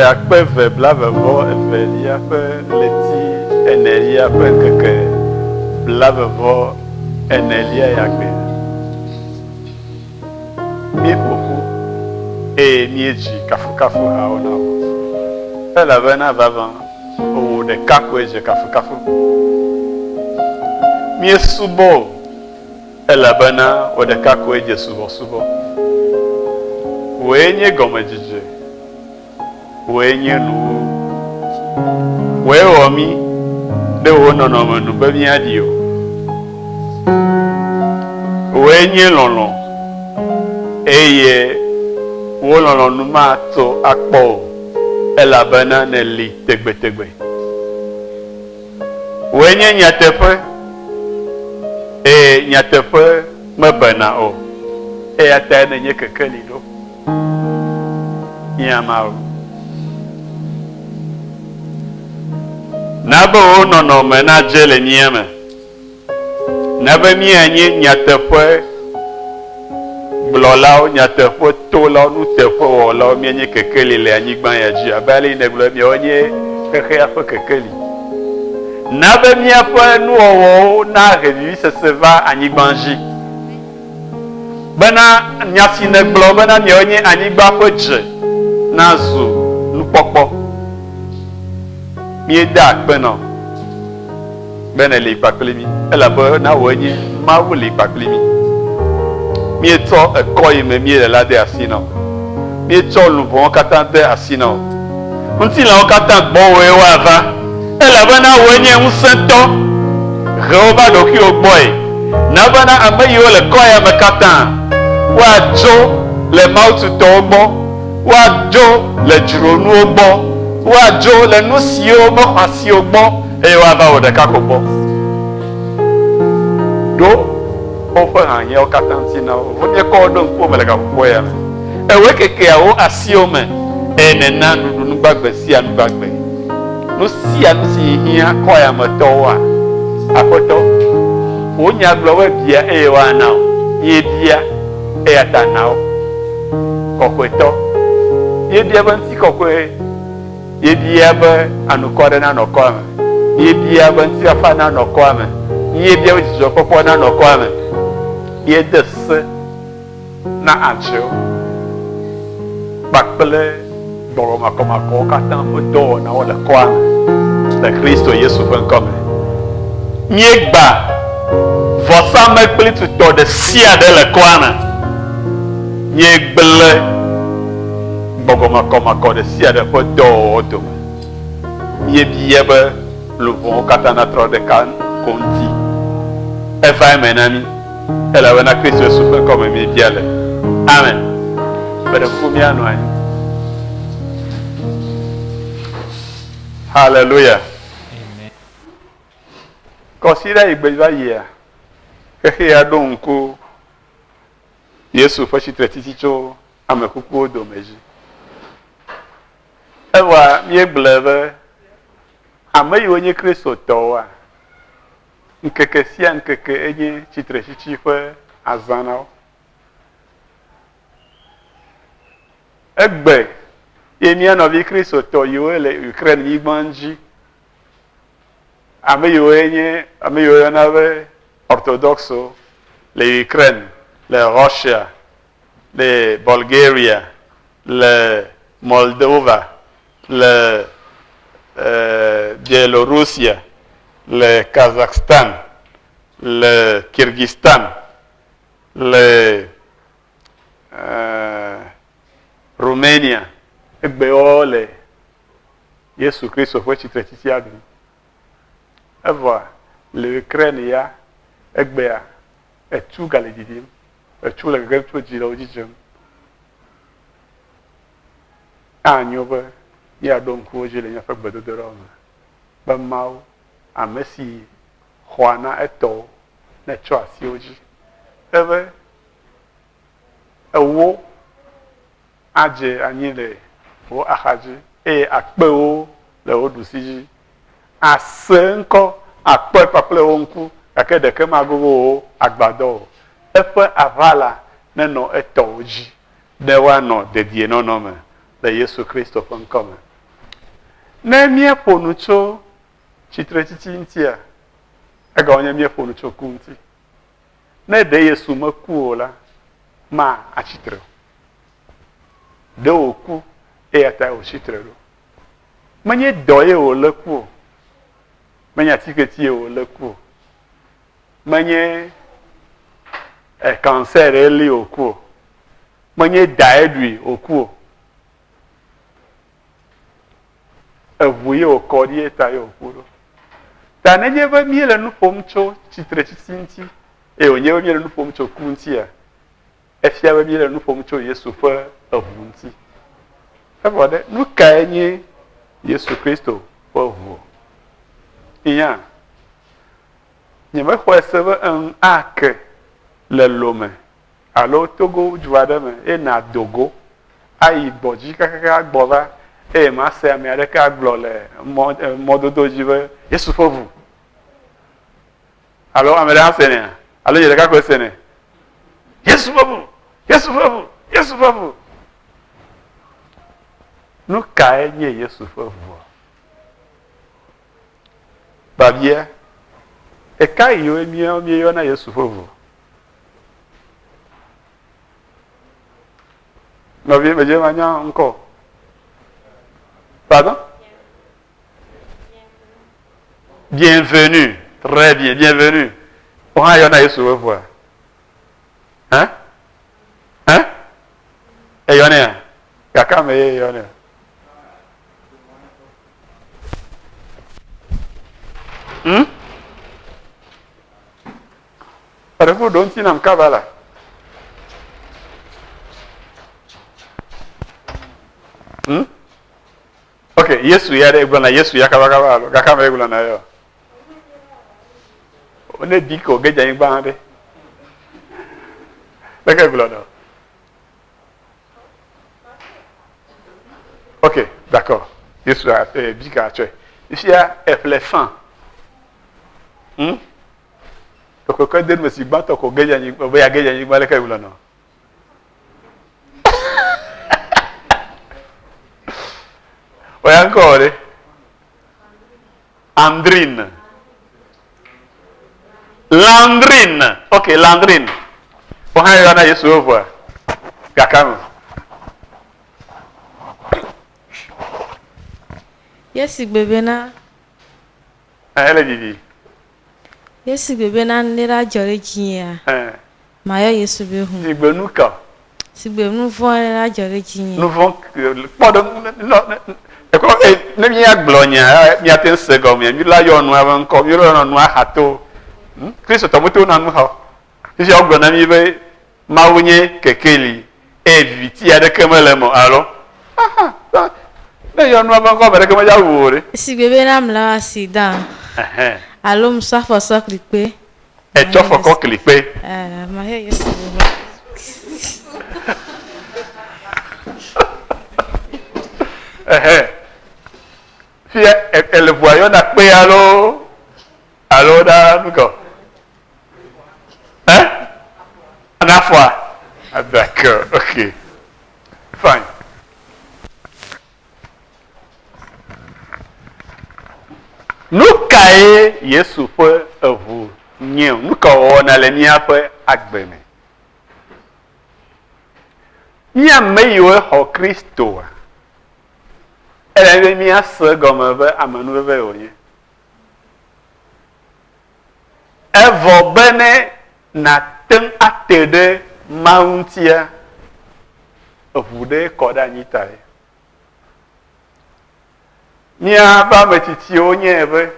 2022 ƒe ɣleti enelia ƒe ŋkeke blaeve-vɔ-enelia ya gbe. Míeƒo ƒu eye míedzi kafukafuhawo na wò, elabena vavã wò ɖeka koe dze kafukafu. Míesubɔ wò Elabena wò ɖeka koe dze subɔsubɔ. Wòe nye gɔmedzedze, wòe nye nuwuwu. Wòe wɔ mí ɖe wò nɔnɔme nu be míaɖi wò. Wòe nye lɔlɔ̃, eye wò lɔlɔ̃ nu mato akpɔ o, elabena nèli tegbetegbe. Wòe nye nyateƒe, eye nyateƒe mebena o, eya tae nènye kekeli ɖo. Mía Mawu. Na be wò nɔnɔme nadze le mía me. Na be míanye nyateƒe gblɔlawo, nyateƒe tolawo, nuteƒewɔlawo, míanye kekeli le anyigba ya dzi, abe ale yi nègblɔ be miawo nye xexea ƒe kekeli. Na be míaƒe nuwɔwɔwo nahe vivisese va anyigba dzi. Bena nya si nègblɔ bena miawo nye anyigba ƒe dze nazu nukpɔkpɔ. Míeda akpe na wò. Be nèli kpakpli mí, elabena wòe nye Mawu li kpakpli mí. Míetsɔ ekɔ yi me míele la de asi na wò. Míetsɔ luʋɔwo katã de asi na wò. Ŋutilãwo katã gbɔwòe woava, elabena wòe nye ŋusẽtɔ. He wo va ɖokuiwò gbɔe, na bena ame yiwo le kɔ ya me katã woadzo le Mawu tutɔwo gbɔ, woadzo le dzronuwo gbɔ, woadzo le nu siwo mexɔ asi o gbɔ, eye woava wò ɖeka ko gbɔ. Ɖo woƒe hiahiãwo katã ŋuti na wo. Vɔ míekɔ wo ɖo ŋkuwò me le gaƒoƒo ya me. Ewòe kekea wò asiwo me, eye nèna nuɖuɖu nu gbagbe sia nu gbagbe. Nu sia nu si hiã kɔ ya me tɔwoa, Aƒetɔ, wò nya gblɔ be bia eye woana wò. Míebia, eya ta na wo. Kɔkɔetɔ, míebia be ŋutikɔkɔe. Míebia be anukware nanɔ kɔa me. Míebia be ŋutifafa nanɔ kɔa me. Míebia be dzidzɔkpɔkpɔ nanɔ kɔa me. Míede se na adzewo kpakple gbɔgbɔ makɔmakɔwo katã ƒe dɔwɔnawo le kɔa me le Kristo Yesu ƒe ŋkɔ me. Míegba vɔsamlekpui tutɔ ɖe sia ɖe le kɔa me. Míegblẽ gbɔgbɔ makɔmakɔ ɖe sia ɖe ƒe dɔwɔwɔ dome. Míebia be luʋɔwo katã natrɔ ɖeka ko ŋuti. Eva eme na mí, elabena Kristo Yesu ƒe ŋkɔ me míebia le. Amen. Meɖe kuku míanɔ anyi. Haleluya. Kɔsiɖa yi gbe va yia, xexea ɖo ŋku Yesu ƒe tsitretsitsi tso ame kukuwo dome dzi. Evɔa míegblɔe be ame yiwo nye Kristotɔwoa, ŋkeke sia ŋkeke enye tsitretsitsi ƒe azã na wo. Egbe ye mía nɔvi Kristotɔ yiwo le Ukraine nyigba dzi, ame yiwo nye ame yiwo yɔna be Orthodoxwo le Ukraine, le Russia, le Bulgaria, le Moldova, le Bielorussia, le Kazakhstan, le Kyrgyzstan, le Romania. Egbewo le Yesu Kristo ƒe tsitretsitsia ɖum. Evɔa le Ukraine ya egbea etu gale ɖiɖim. Etsu le gegem tso dzi le wo dzi dzem. Anyo be míaɖo ŋku wo dzi le míaƒe gbedodoɖawo me be Mawu, ame si xɔa na etɔwo, netsɔ asi wo dzi. Ebe ewo adze anyi le wò axadzi, eye àkpe wo le wò ɖusi dzi. Àse eŋkɔ, àkpɔe kpakple wò ŋku, gake ɖeke magogo wò agbadɔ o. Eƒe aʋala nenɔ etɔwo dzi, ne woanɔ dedienɔnɔ me le Yesu Kristo ƒe ŋkɔ me. Ne míeƒo nu tso tsitretsitsi ŋutia, egɔme nye míeƒo nu tso ku ŋuti. Ne ɖe Yesu meku o la, ma atsi tre o. Ɖe wòku eya ta wòtsi tre ɖo. Menye dɔ ye wòlé ku o. Menye atiketi ye wòlé ku o. Menye cancer ye li wòku o. Menye dae ɖui wòku o. Eʋu ye wòkɔ ɖi eta ye wòku ɖo. Ta nenye be míele nu ƒom tso tsitretsitsi ŋuti eye wònye be míele nu ƒom tso ku ŋutia, efia be míele nu ƒom tso Yesu ƒe eʋu ŋuti. Evɔ ɖe, nu kae nye Yesu Kristo ƒe ʋu? Nya, nyemexɔe se be eŋ ake le Lome alo Togo du aɖe me eye nàdo go ayi gbɔdzi kakaka agbɔ va eye màse ame aɖeke agblɔ le mɔ mɔdodo dzi be Yesu ƒe ʋu. Alo ame ɖe hã senɛa? Alo nye ɖeka koe senɛ? Yesu ƒe ʋu! Yesu ƒe ʋu! Yesu ƒe ʋu! Nu kae nye Yesu ƒe ʋua? Biabia, Ɣekaɣiwoe míawo míeyɔna Yesu ƒe ʋu? Nɔvi, medze manya ŋkɔ. Pardon? Bienvenue. Très bien, bienvenue. Wo hã yɔna Yesu ƒe ʋua? Hein? Hein? Eyɔnɛa? Gake ame ye yɔnɛ. Hmm? Eɖe ɖo ŋuti nam kaba la. Hmm? Ok, Yesu ya ɖe egblɔna Yesu ya kabakaba alo gake ame gblɔna yɔ. Ne bi ko ge dze anyigba ɖe. Leke gblɔna? Ok, d'accord. Yesu eh, bi ka tsɔe. Fifia eƒle fan. Hmm? Ekɔkɔ de nu si gbãtɔ ko ge dze anyigba, be ya ge dze anyigba leke gblɔna? Oya ŋkɔ wɔ ɖe? Andrine. Landrine. Ok, Landrine. Wo hã yɔna Yesu wo vɔa? Gaka me. Yesu gbe bena. Ele didi. Yesu gbe bena ne ɖa dzɔ ɖe dzinyea, mayɔ Yesu be hu. Sigbe nu ka? Sigbe nu vɔ̃ aɖe la dzɔ ɖe dzinye. Nu vɔ̃ kpɔ ɖe nɔ ekɔ ne míagblɔ nya míate ŋu se gɔmea mi la yɔ nua be ŋkɔ mi la yɔ nua hato. Hmm? Kristotɔ mete ŋu na nu xɔ. Fifia wogblɔ na mí be Mawu nye kekeli eye viviti aɖeke mele eme o alo? Aha, ne yɔ nua be ŋkɔ ame ɖeke medza wu o ɖe. Sigbe be na mla accident alo msɔ afɔ sɔ klikpe. Etsɔ afɔ kɔ klikpe. Mahe Yesu be. Ɛhɛn. Fia ele ʋua yɔna kpe alo alo ɖa nukɔ. Hein? Anafɔa? Ah, d'accord, ok. Fine. Nu kae Yesu ƒe eʋu nye? Nu ka wòwɔna le míaƒe agbe me? Mí ame yiwo xɔ Kristoa, ele be míase egɔme be amenuveve wònye. Evɔ be ne nàte ŋu ate ɖe Mawu ŋutia, eŋu ɖe kɔ ɖe anyi tae. Míaƒe ame tsitsiwo nyae be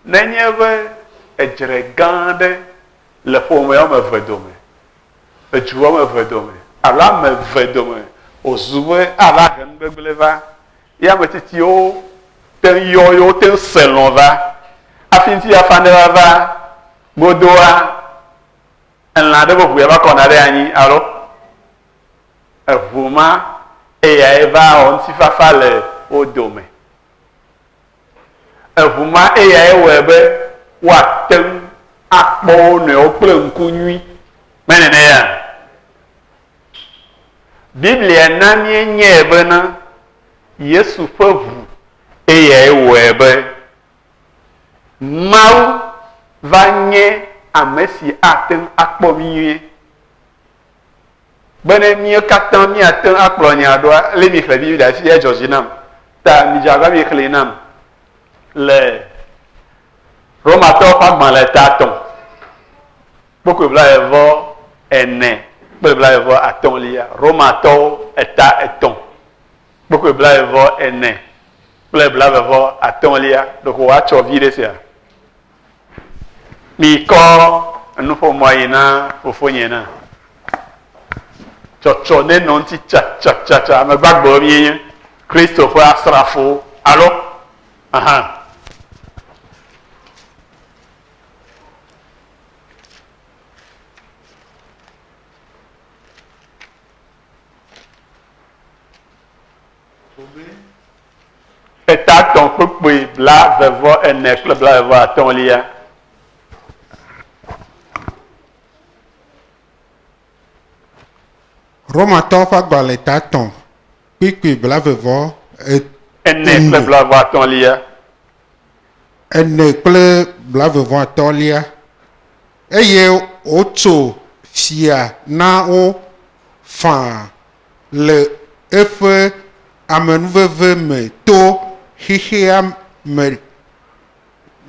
nenye be edzre gã aɖe le ƒome woame eve dome, edu woame eve dome alo ame eve dome wòzu be ava he nugbegblẽ va Ye ame tsitsiwo te ŋu yɔ ye wote ŋu se lɔ̃ va. Hafi ŋutifafa ne va va godoa, elã ɖe be ʋu ya va kɔna ɖe anyi alo eʋu ma eyae va wɔ ŋutifafa le wo dome. Eʋu ma eyae wɔe be woate ŋu akpɔ wo nɔewo kple ŋku nyui. Menene ya? Biblia na míenyae bena Yesu ƒe ʋu Eyae wɔe be Mawu va nye ame si ate ŋu akpɔ mí nyuie. Bene míwo katã míate ŋu akplɔ nya ɖoa, lé mixlẽ Biblia fi edzɔ dzi nam. Ta midze agbagba mixlẽe nam le Romatɔwo ƒe agbalẽ ta etɔ̃, kpukpui blaeve vɔ ene kple blaeve vɔ atɔ̃lia. Romatɔwo eta etɔ̃, kpukpui blaeve vɔ ene kple blaeve vɔ atɔ̃lia. Ɖeko woatsɔ viɖe sia. Mikɔ nuƒomɔa yi na fofonye na. Tsɔtsɔ nenɔ ŋuti tsatsatsa. Ame gbagbewo míenye. Kristo ƒe asrafowo. Alo? Aha. Eta etɔ̃ kpukpui blaeve-vɔ-ene kple blaeve-vɔ-atɔ̃lia. Romatɔwo ƒe agbalẽ ta etɔ̃ kpukpui blaeve vɔ ene kple blaeve-vɔ-atɔ̃lia. Ene kple blaeve-vɔ-atɔ̃lia. Eye wotso fia na wo faa le eƒe amenuveve me to xexea me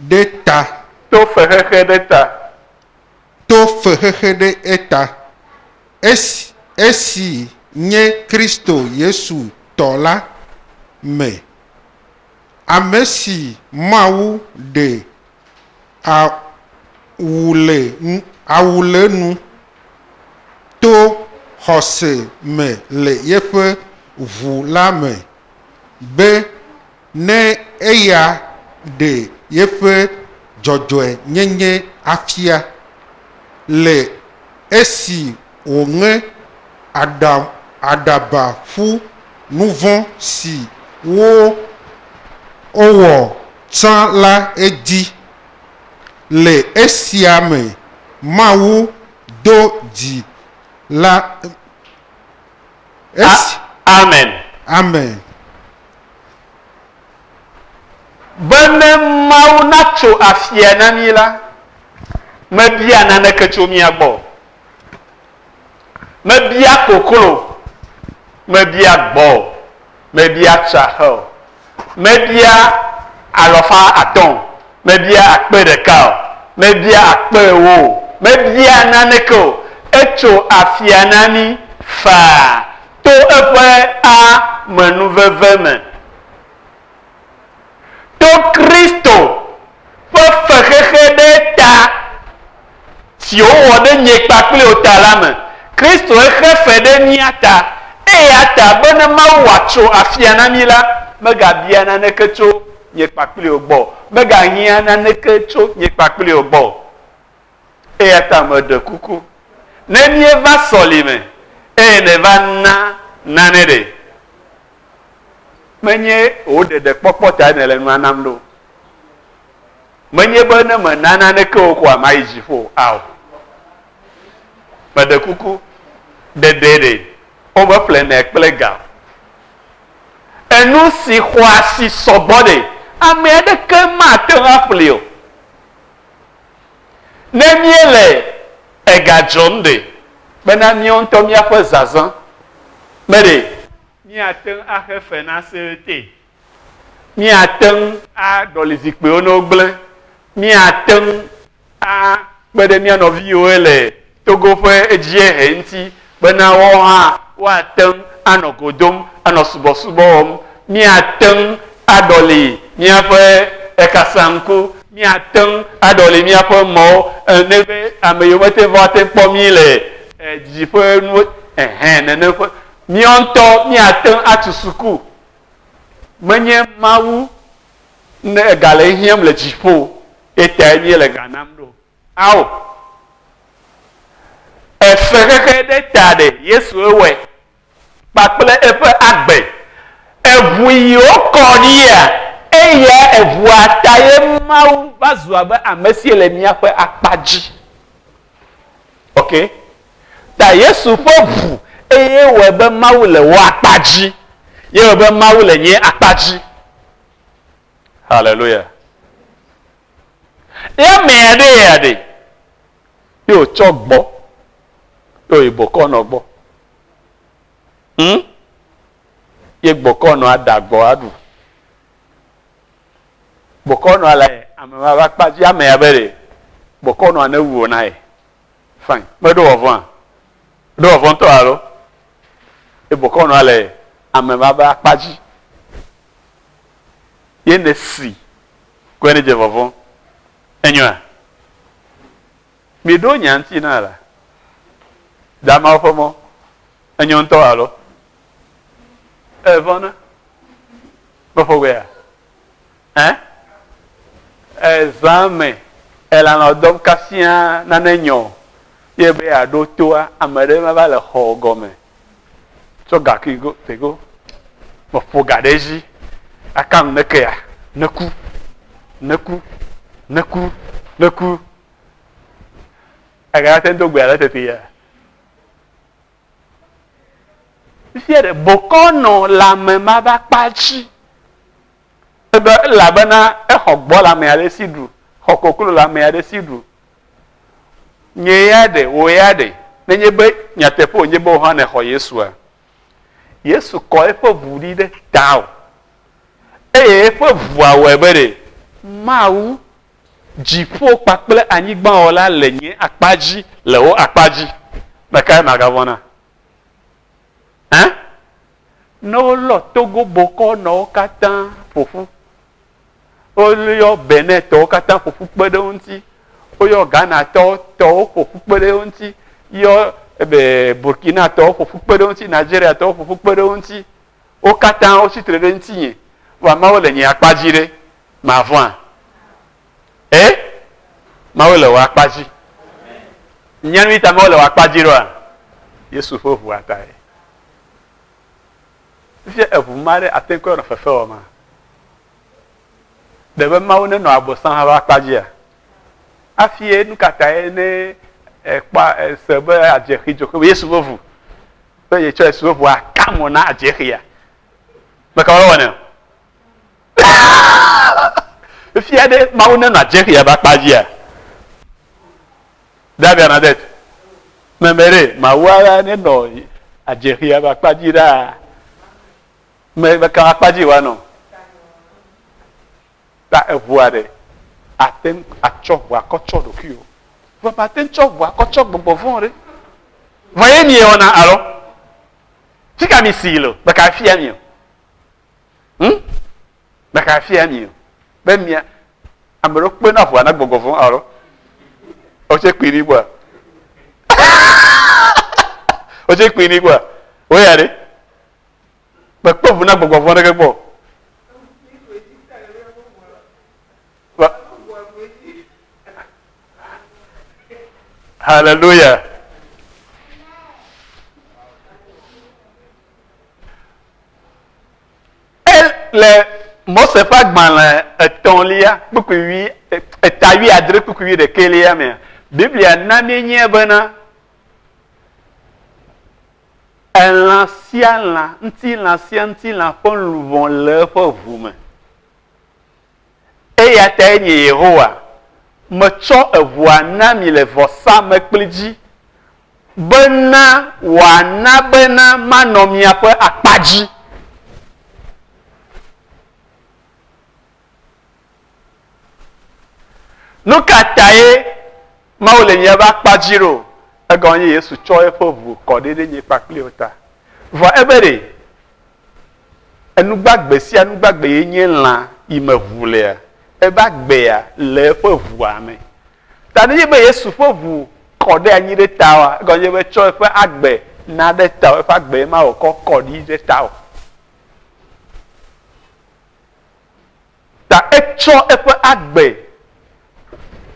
ɖe ta. To fexexe ɖe ta. To fexexe ɖe eta. Esi, esi nye Kristo Yesu tɔ la me, ame si Mawu ɖe awu le, awu le nu to xɔse me le yeƒe ʋu la me, be ne eya ɖe yeƒe dzɔdzɔenyenye afia, le esi wòŋe aɖaba ƒu nuvɔ̃ si wowɔ tsã la dzi. Le esia me Mawu do dzi la esi. Amen. Amen. Bene Mawu natso afia na mí la, mebia naneke tso mía gbɔ o. Mebia koklo, mebia gbɔ o, mebia tsaxe o, mebia alɔfa atɔ̃ o, mebia akpe ɖeka o, mebia akpe ewo o, mebia naneke o. Etso afia na mí faa to eƒe amenuveve me. To Kristo ƒe fexexe ɖe ta si wowɔ ɖe nye kpakple wò ta la me. Kristoe xe fe ɖe mía ta. Eya ta bene Mawu wòatso afia na mí la, megabia naneke tso nye kpakple wò gbɔ o. Megahiã naneke tso nye kpakple wò gbɔ o. Eya ta meɖe kuku, ne míeva sɔlime eye nèva na nane ɖe, menye wò ɖeɖekpɔkpɔ tae nèle nua nam ɖo o. Menye be ne mèna naneke o koa mayi dziƒo o. Ao. Meɖe kuku, ɖeɖee ɖe, womeƒlenɛ kple ga o. Enu si xɔ asi sɔgbɔ ɖe, ame aɖeke mate ŋu aƒlee o. Ne míele ega dzɔm ɖe, bena míawo ŋutɔ míaƒe zazã me ɖe, míate ŋu axe fe na CET, Míate ŋu aɖɔli zikpuiwo ne wogblẽ. Míate ŋu akpe ɖe mía nɔviwo le Togo ƒe dziehe ŋuti bena woawo hã woate ŋu anɔ go dom anɔ subɔsubɔ wɔm. Míate ŋu aɖɔli míaƒe ekasaŋku. Míate ŋu aɖɔli míaƒe mɔwo ne be ame yiwo mete ŋu va woate ŋu kpɔ mí le didiƒe nuwo ɛhɛn nene ƒe. Míawo ŋutɔ míate ŋu atu suku. Menye Mawu ne ega le ehiãm le dziƒo etae míele ga nam ɖo. Ao. Efe xexe ɖe ta ɖe Yesu ewɔe kpakple eƒe agbe. Eʋu yi wokɔ ɖia, eya eʋua ta ye Mawu va zu abe amesie le míaƒe akpa dzi. Ok. Ta Yesu ƒe ʋu eye wɔe be Mawu le wò akpa dzi. Ye wɔe be Mawu le nye akpa dzi. Hallelujah. Ye amea ɖe ya ɖe, ye wòtsɔ gbɔ, ye wòyi bokɔnɔ gbɔ. Hm? Ye bokɔnɔa ɖa gbɔ aɖu. Bokɔnɔa le ame ma ƒe akpa dzi, amea be ɖe bokɔnɔa ne wu wò na ye. Fine. Meɖo vɔvɔ̃a? Ɖo vɔvɔ̃ ŋutɔ alo? Ye bokɔnɔa le ame ma ƒe akpa dzi. Ye ne si koe ne dze vɔvɔ̃. Enyoa? Miɖo nya ŋuti na la. Da Mawu ƒe mɔ. Enyo ŋutɔ alo? Evɔ̃na. Meƒo gbea? Ẽ? Ezã me elanɔ dɔm kasia nane nyɔ ye be yeaɖo toa, ame ɖe mava le xɔ gɔme tsɔ gakui go tego meƒo ga ɖe edzi aka nu nekea neku neku neku neku egate do gbe ale tete ya. Fifia ɖe bokɔnɔ le ame ma ƒe akpa dzi. Ebe elabena exɔ gbɔ le ame aɖe si ɖu, xɔ koklo le ame aɖe si ɖu. Nye ya ɖe, wò ya ɖe, nenye be nyateƒe wònye be wò hã nèxɔ Yesua, Yesu kɔ eƒe ʋu ɖi ɖe tawò. Eye eƒe ʋua wɔe be ɖe Mawu, dziƒo kpakple anyigba wɔla le nye akpa dzi le wò akpa dzi. Mekae magavɔ̃ na? Ẽ? Ne wolɔ Togo bokɔnɔwo katã ƒo ƒu, woyɔ Benetɔwo katã ƒo ƒu kpe ɖe wo ŋuti, woyɔ Ghanatɔwo tɔwo ƒo ƒu kpe ɖe wo ŋuti, yɔ ebe Burkinatɔwo ƒo ƒu kpe ɖe wo ŋuti, Nigeriatɔwo ƒo ƒu kpe ɖe wo ŋuti, wo katã wotsi tre ɖe ŋutinye, vɔa Mawu le nye akpa dzi ɖe, mavɔ̃a? E? Mawu le wò akpa dzi. Nya nu yi ta Mawu le wò akpa dzi ɖoa? Yesu ƒe ʋua tae. Fifia eʋu ma ɖe ate ŋu nɔ fefe wɔma? Ɖe be Mawu nenɔ Abosam hã ƒe akpa dzia? Hafi nu ka tae ne ekpɔ ese be adzexi dzo ke Yesu ƒe ʋu be yetsɔ Yesu ƒe ʋua ka mo na adzexia? Meka wɔnɛ o. Fifia ɖe Mawu nenɔ adzexia ƒe akpa dzia? Da Bernadette, meme ɖe Mawu ala nenɔ adzexia ƒe akpa dzi ɖaa. Me meka akpa dzi wòanɔ. Ta eʋua ɖe ate ŋu atsɔ ʋua kɔ tsɔ ɖokuiwò. Vɔ mate ŋu tsɔ ʋua kɔ tsɔ gbɔgbɔ vɔ̃ ɖe. Vɔ ye miewɔna alo? Fika mi si le? Meka fia mi o. Hm? Meka fia mi o. Be mia ame ɖewo kpena ʋua na gbɔgbɔ vɔ̃ alo? Wotse kpui ni kpɔa? Wotse kpui ni kpɔa? Wo ya ɖe? Mekpe ʋu na gbɔgbɔ vɔ̃ ɖeke kpɔ. Hallelujah. Le Mose ƒe agbalẽ etɔ̃lia kpukpui wui eta wuiadre kpukpui wuiɖekɛlia mea, Biblia na míenyae bena elã sia lã, ŋutilã sia ŋutilã ƒe luʋɔ le eƒe ʋu me. Eya tae nye Yehowa, metsɔ eʋua na mi le vɔsamlekpui dzi, bena wòana bena manɔ miaƒe akpa dzi. Nu ka tae Mawu le míaƒe akpa dzi ɖo? Egɔme nye Yesu tsɔ eƒe ʋu kɔ ɖi ɖe nye kpakpli wò ta. Vɔ ebe ɖe, enugbagbe sia nugbagbe ye nye lã yi me ʋu lea, eƒe agbea le eƒe ʋua me. Ta nenye be Yesu ƒe ʋu kɔ ɖe anyi ɖe tawoa, egɔme nye be etsɔ eƒe agbe na ɖe tawò, eƒe agbe ma wòkɔ kɔ ɖi ɖe tawò. Ta etsɔ eƒe agbe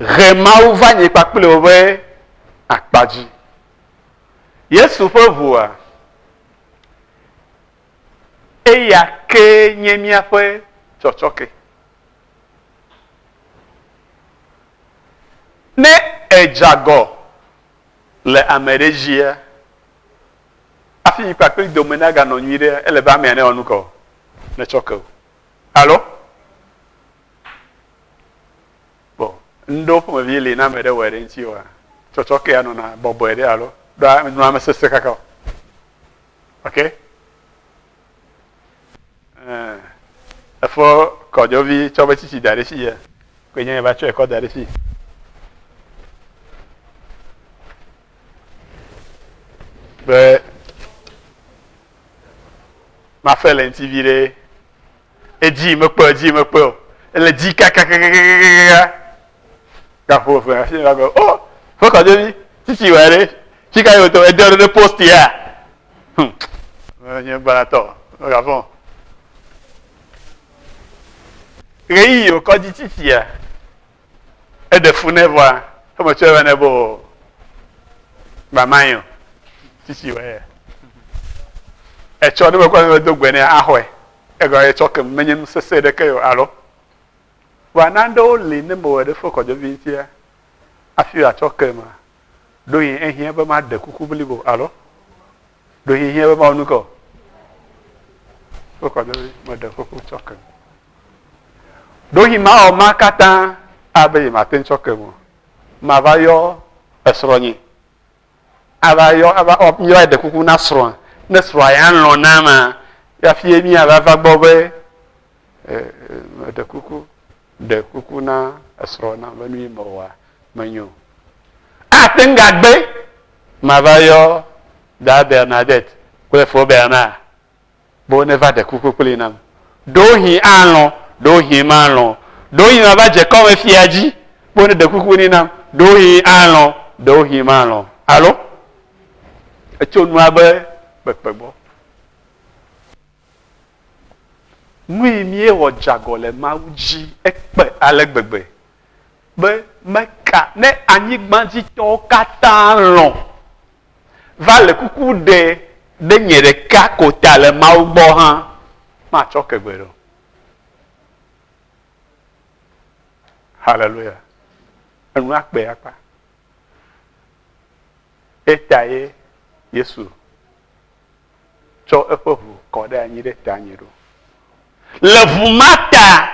he Mawu va nye kpakple wò ƒe akpa dzi. Yesu ƒe ʋua, eya kee nye míaƒe tsɔtsɔke. Ne èdze agɔ le ame ɖe dzia, hafi mi kpakple dome naganɔ nyuiɖea, ele be amea newɔ nu ka o? Netsɔ ke wò. Alo? Ŋɖewo ƒomevi li ne ame ɖe wɔe ɖe ŋuti oa, tsɔtsɔkea nɔna bɔbɔe ɖe alo ɖoa nua mesesẽ kaka o. Ok? Ɛɛ, efo kɔdzovi tsɔ be tsitsi da ɖe fi ya, koe nye va tsɔe kɔ da ɖe fi. Be mafe le ŋuti vi ɖe. Edzi mekpɔe, edzi mekpɔe o. Ele dzi kakakakakaka. Gaƒo eve hafi va gbe, o, ƒe kɔdzovi, tsitsi wɔ ɖe, fi ka ye wòtɔ, ede ɖe post ya. Hm, nye gbanatɔ, megavɔ̃. Ɣeyiɣi wòkɔ dzi tsitsia, eɖe fu nɛ vɔa, emetsɔe va nɛ be o, gbamae o, tsitsi wɔ ya. Etsɔ ne mekɔ ne do gbe nɛ axɔe. Egɔme etsɔ ke menye nu sesẽ ɖeke o alo? Vɔa nanewo li ne mewɔe ɖe fo kɔdzovi ŋutia, hafi wòatsɔ ke ma, ɖohĩ ehiã be maɖe kuku blibo alo? Ɖohĩ ehiã be mawɔ nu ke o? Fo kɔdzovi, meɖe kuku tsɔ ke. Ɖohĩ mawɔ ma katã abe yemate ŋu tsɔ kem o. Mava yɔ esrɔ̃nye ava yɔ ava ɔ míava ɖe kuku na srɔ̃a ne srɔ̃a ya lɔ̃ na ma hafi míava va gbɔ be meɖe kuku ɖe kuku na esrɔ̃ na be nu yi mewɔa menyo. Ate ŋu gagbe mava yɔ da Bernadette kple fo Bernard be woneva ɖe kuku kpli nam. Ɖewohĩ alɔ̃, ɖewohĩ malɔ̃. Ɖewohĩ mava dze kɔme fia dzi be woneɖe kuku ni nam. Ɖewohĩ alɔ̃, ɖewohĩ malɔ̃. Alo? Etso nua be kpekpe gbɔ. Nui míewɔ dze agɔ le Mawu dzi ekpe ale gbegbe be meka ne anyigbadzitɔwo katã lɔ̃ va le kuku ɖe ɖe nye ɖeka ko ta le Mawu gbɔ hã, matsɔ ke gbeɖe o. Haleluya. Enu akpe akpa. Eta ye Yesu tsɔ eƒe ʋu kɔ ɖe anyi ɖe tanye ɖo. Le ʋu ma ta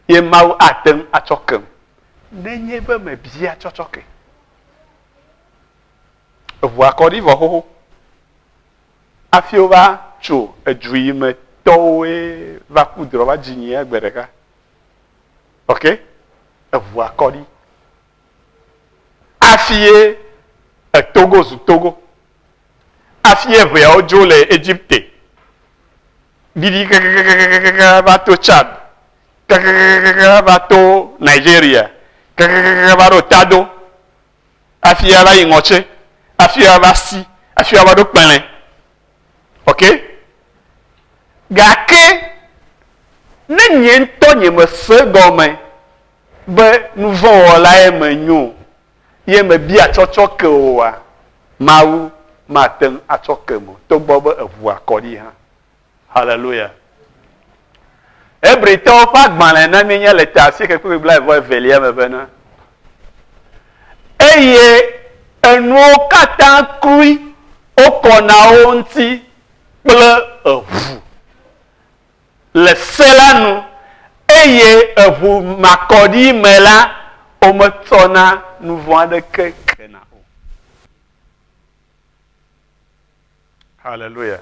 ye Mawu ate ŋu atsɔ kem nenye be mebia tsɔtsɔke. Eʋua kɔ ɖi vɔ xoxo hafi wova tso edu yi me tɔwoe va ku drɔ va dzi nyia gbe ɖeka. Ok? Eʋua kɔ ɖi. Hafi ye Etogo zu Togo. Hafi ye ʋeawo dzo le Egipte. Ɖiɖi kakakakakaka va to Chad. Kakakakaka va to Nigeria. Kakakakaka va ɖo Tado. Hafi ava yi ŋɔtse, hafi ava si, hafi ava ɖo kpɛlɛ. Ok? Gake ne nye ŋutɔ nye mese egɔme be nuvɔ̃wɔlae menyo ye mebia tsɔtsɔ ke oa, Mawu mate ŋu atsɔ kem o, togbɔ be eʋua kɔ ɖi hã. Haleluya. Hebritɔwo ƒe agbalẽ na míenya le ta asieke kpukpui blaeve evelia me bena, Eye enuwo katã klui wokɔna wo ŋuti kple eʋu le se la nu, eye eʋu makɔɖi me la, wometsɔna nuvɔ̃ aɖeke kena o. Haleluya.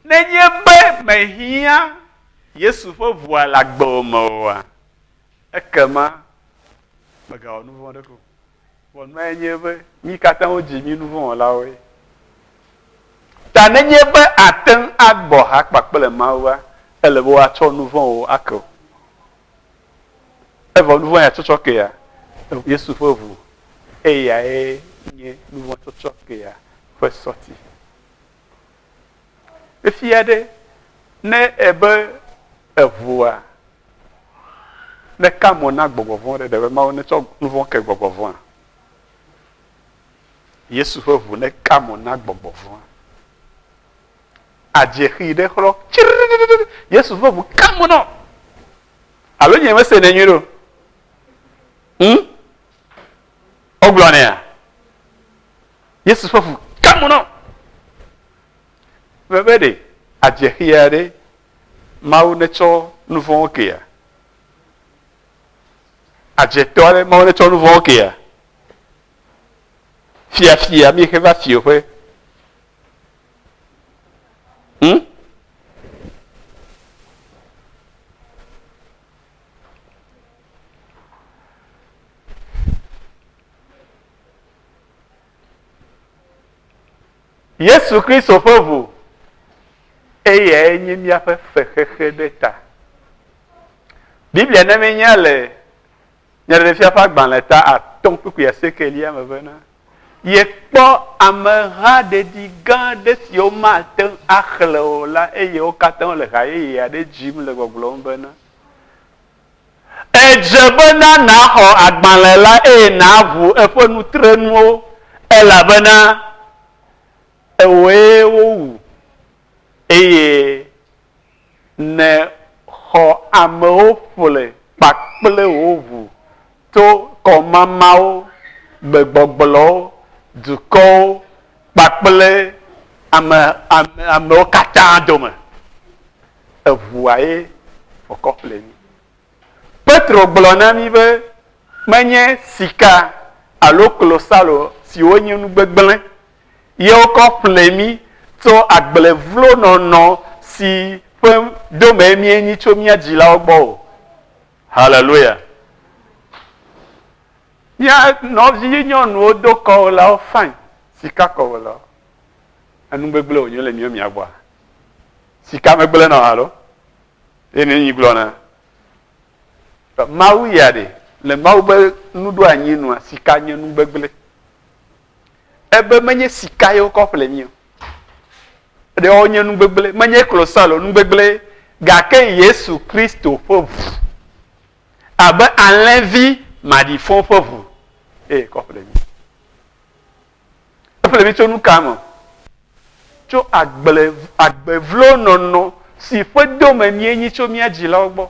Nenye be mèhiã Yesu ƒe ʋua le agbewò me oa, ekema mègawɔ nu vɔ̃ aɖeke o. Vɔ nuae nye be mí katã wodzi mí nu vɔ̃ wɔlawoe. Ta nenye be àte ŋu agbɔ ha kpakple Mawua, ele be woatsɔ nu vɔ̃wo ake wò. Evɔ nu vɔ̃ ya tsɔtsɔ kea, Yesu ƒe ʋu eyae nye nu vɔ̃ tsɔtsɔ kea ƒe sɔti. Efia ɖe ne ebe eʋua neka mo na gbɔgbɔ vɔ̃ ɖe, ɖe be Mawu netsɔ nu vɔ̃ ke gbɔgbɔ vɔ̃a? Yesu ƒe ʋu neka mo na gbɔgbɔ vɔ̃a? Adze xi ɖe xlɔ tsiriɖiɖiɖi. Yesu ƒe ʋu ka mo nɔ. Alo nye mese ne nyuie ɖo. Hm? Wogblɔ nɛa? Yesu ƒe ʋu ka mo nɔ. Bebe ɖe adze xia ɖe Mawu netsɔ nu vɔ̃wo kea? Adzetɔ aɖe Mawu netsɔ nu vɔ̃wo kea? Fiafia mi xe va fioƒe. Hm? Yesu Kristo ƒe ʋu, eyae nye míaƒe fexexe ɖe ta. Biblia na míenya le Nyaɖeɖefia ƒe agbalẽ ta atɔ̃ kpukpui asiekelia me bena, yekpɔ ameha ɖeɖi gã aɖe si womate ŋu axlẽ o la eye wo katã wole ha yeye aɖe dzim le gbɔgblɔm bena, Edze bena nàxɔ agbalẽ la eye nàʋu eƒe nutrenuwo, elabena ewòe wowu, eye nèxɔ amewo ƒle kpakple wò ʋu to kɔmamawo, gbegbɔgblɔwo, dukɔwo kpakple ame, ame, amewo katã dome. Eʋua ye wòkɔ ƒle mí. Petro gblɔ na mí be menye sika alo klosalo siwo nye nu gbegblẽ ye wokɔ ƒle mí tso agble vlo nɔnɔ si ƒe dome míenyi tso mía dzilawo gbɔ o. Haleluya! Mía nɔvi nyɔnuwo do kɔwɔlawo fine, sika kɔwɔlawo. Enu gbegblẽ wònye le míwo mia gbɔa? Sika megblẽ nɔ alo? Ye ne nyi gblɔna. Mawu ya ɖe, le Mawu be nuɖoanyi nua, sika nye nu gbegblẽ. Ebe menye sika ye wokɔ ƒle mí o. Ɖe wonye nu gbegblẽ, menye klosalo nu gbegblẽ, gake Yesu Kristo ƒe ʋu, abe alẽvi maɖifɔ ƒe ʋu, eye kɔ ƒle mí. Eƒle mí tso nu ka me? Tso agble, agbe vlo nɔnɔ si ƒe dome míenyi tso mía dzilawo gbɔ.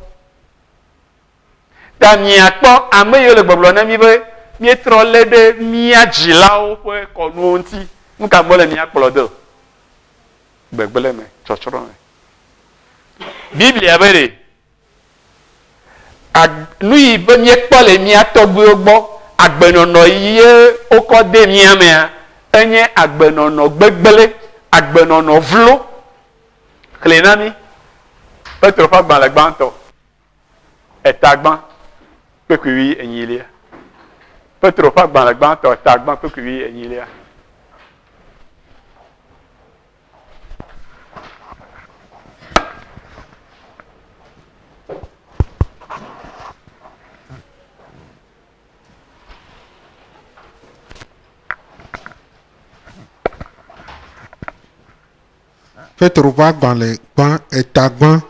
Ta miakpɔ ame yiwo le gbɔgblɔ na mí be míetrɔ lé ɖe mía dzilawo ƒe kɔnuwo ŋuti. Nu ka me wole mía kplɔ do? Gbegblẽ me, tsɔtsrɔ̃ me. Biblia be ɖe, Ag, nu yi be míekpɔ le mía tɔgbuiwo gbɔ, agbenɔnɔ ye wokɔ de mía mea, enye agbenɔnɔ gbegblẽ, agbenɔnɔ vlo. Xlẽe na mí. Petro ƒe agbalẽ gbãtɔ, eta gbã, kpekpe wui enyilia. Petro ƒe agbalẽ gbãtɔ, eta gbã, kpekpe wui enyilia. Petro ƒe agbalẽ gbã eta gbã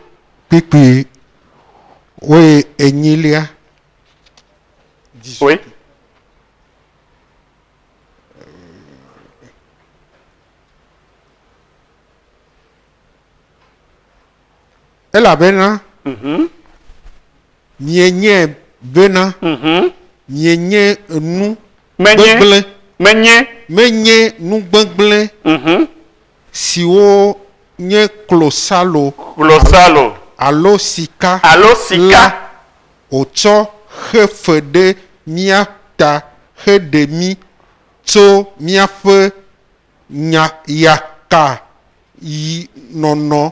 kpukpui wuienyilia. Oui. Elabena mienyae bena mienye nu gbegblẽ, menye nu gbegblẽ siwo nye klosalo alo sika la wòtsɔ xe fe ɖe mía ta heɖe mí tso míaƒe nya yaka yi nɔnɔ.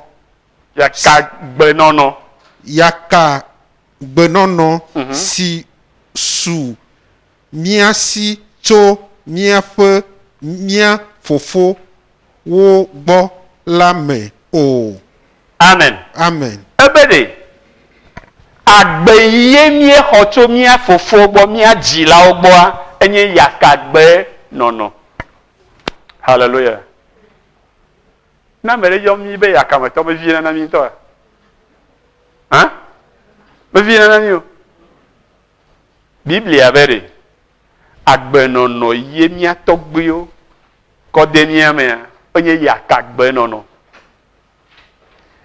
Yaka gbenɔnɔ. Yaka gbenɔnɔ si su mía si tso míaƒe mía fofowo gbɔ la me o. Amen. Amen. Ebe ɖe, agbe ye míexɔ tso mía fofowo gbɔ, mía dzilawo gbɔa, enye yakagbenɔnɔ. Hallelujah. Ne ame ɖe yɔ mí be yakametɔ, mevivina na mí ŋutɔa? Hã? Mevivina na mí o. Biblia be ɖe, agbenɔnɔ ye mía tɔgbuiwo kɔ de mía mea, enye yakagbenɔnɔ.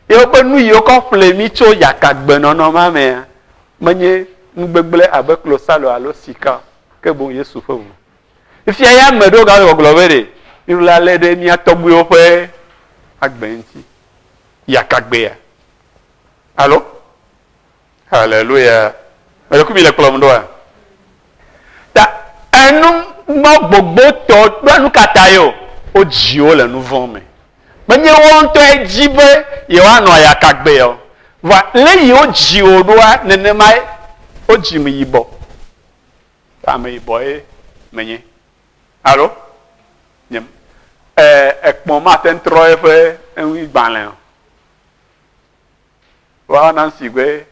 Ye woƒe nu yi wokɔ ƒle mí tso yakagbenɔnɔ ma mea, menye nu gbegblẽ abe klosalo alo sika o, ke boŋ Yesu ƒe ʋu. Fifia ya ame ɖewo gale gbɔgblɔ be ɖe míɖo la lé ɖe mía tɔgbuiwo ƒe agbe ŋuti. Yakagbea. Alo? Haleluya. Meɖe ku mi le kplɔm ɖoa? Enu mɔ gbogbotɔ kple nu ka ta ye o, wodzi wo le nu vɔ̃ me. Menye woawo ŋutɔe di be yewoanɔ ayakagbe o. Vɔa le yi wodzi wo ɖoa, nenemae wodzim yibɔ. Ame yibɔe menye. Alo? Nye e, ekpɔ̃ mate ŋu trɔ eƒe eŋuigbalẽ o. Woawo na si be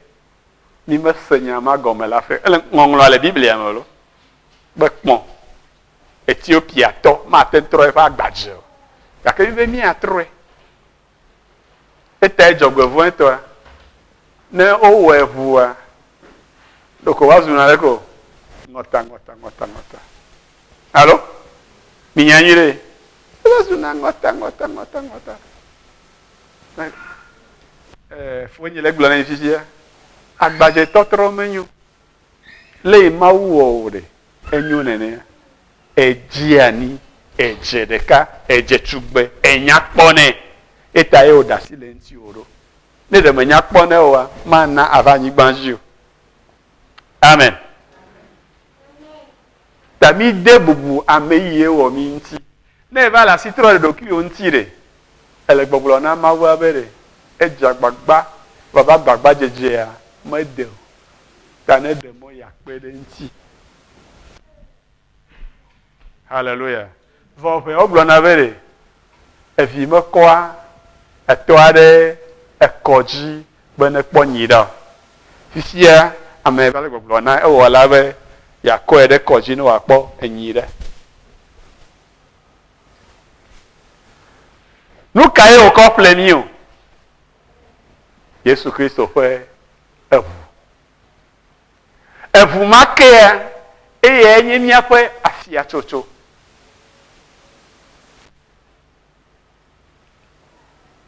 mi mese nya ma gɔme le afi. Ele ŋɔŋlɔa le Biblia me lo. Be kpɔ̃ Etiopiatɔ mate ŋu trɔ eƒe agbadze o. Gake mi be míatrɔe. Etae dzɔgbevɔ̃etɔa, ne wowɔe ʋua, ɖeko woazu naneke o. Ŋɔta, ŋɔta, ŋɔta, ŋɔta. Alo? Minya nyuie ɖe. Eva zuna ŋɔta, ŋɔta, ŋɔta, ŋɔta. Ɛɛ, fonye le gblɔ na mi fifia. Agbadzetɔtrɔ menyo. Le yi Mawu wɔ wò ɖe, enyo nenea? Èdzea ani, èdze ɖeka, èdze tugbe, ènya kpɔ nɛ. Eta ye wòɖe asi le ŋutiwò ɖo. Ne ɖe mènya kpɔ nɛ oa, mana ava anyigba dzi o. Amen. Ta mide bubu ame yi wɔ mí ŋuti. Ne èva le asi trɔ le ɖokuiwò ŋuti ɖe, èle gbɔgblɔ na Mawua be ɖe edze agbagba vɔ eƒe agbagbadzedzea mede o. Ta neɖe mɔ yeakpe ɖe eŋuti. Haleluya. Vɔ ʋɛ wogblɔna be ɖe evi mekɔa etɔa ɖe ekɔ dzi be nekpɔ nyi ɖa o. Fifia ame va le gbɔgblɔ na ewɔla be yeakɔe ɖe kɔ dzi ne wòakpɔ enyi ɖa. Nu kae wòkɔ ƒle mí o? Yesu Kristo ƒe eʋu. Eʋu ma kea, eyae nye míaƒe afiatsotso.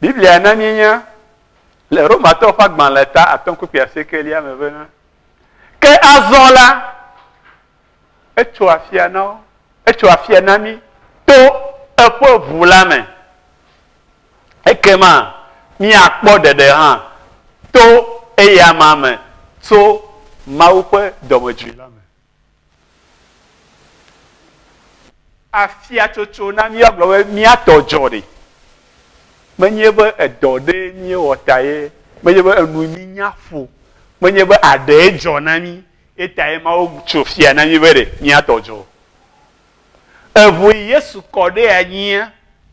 Biblia na míenya le Romatɔwo ƒe agbalẽ ta 5 kpukpui asiekelia me bena, ke azɔ la, etso afia na wo, etso afia na mí to eƒe ʋu la me. Ekema míakpɔ ɖeɖe hã to eyama me tso Mawu ƒe dɔmedzoe la me. Afiatsotso na míagblɔ be mía tɔ dzɔ ɖe. Menye be edɔ ɖee míewɔ ta ye, menye be enu mínya ƒo, menye be aɖee dzɔ na mí ye tae Mawu tso fia na mí be ɖe mía tɔ dzɔ. Eʋu yi Yesu kɔ ɖe anyia,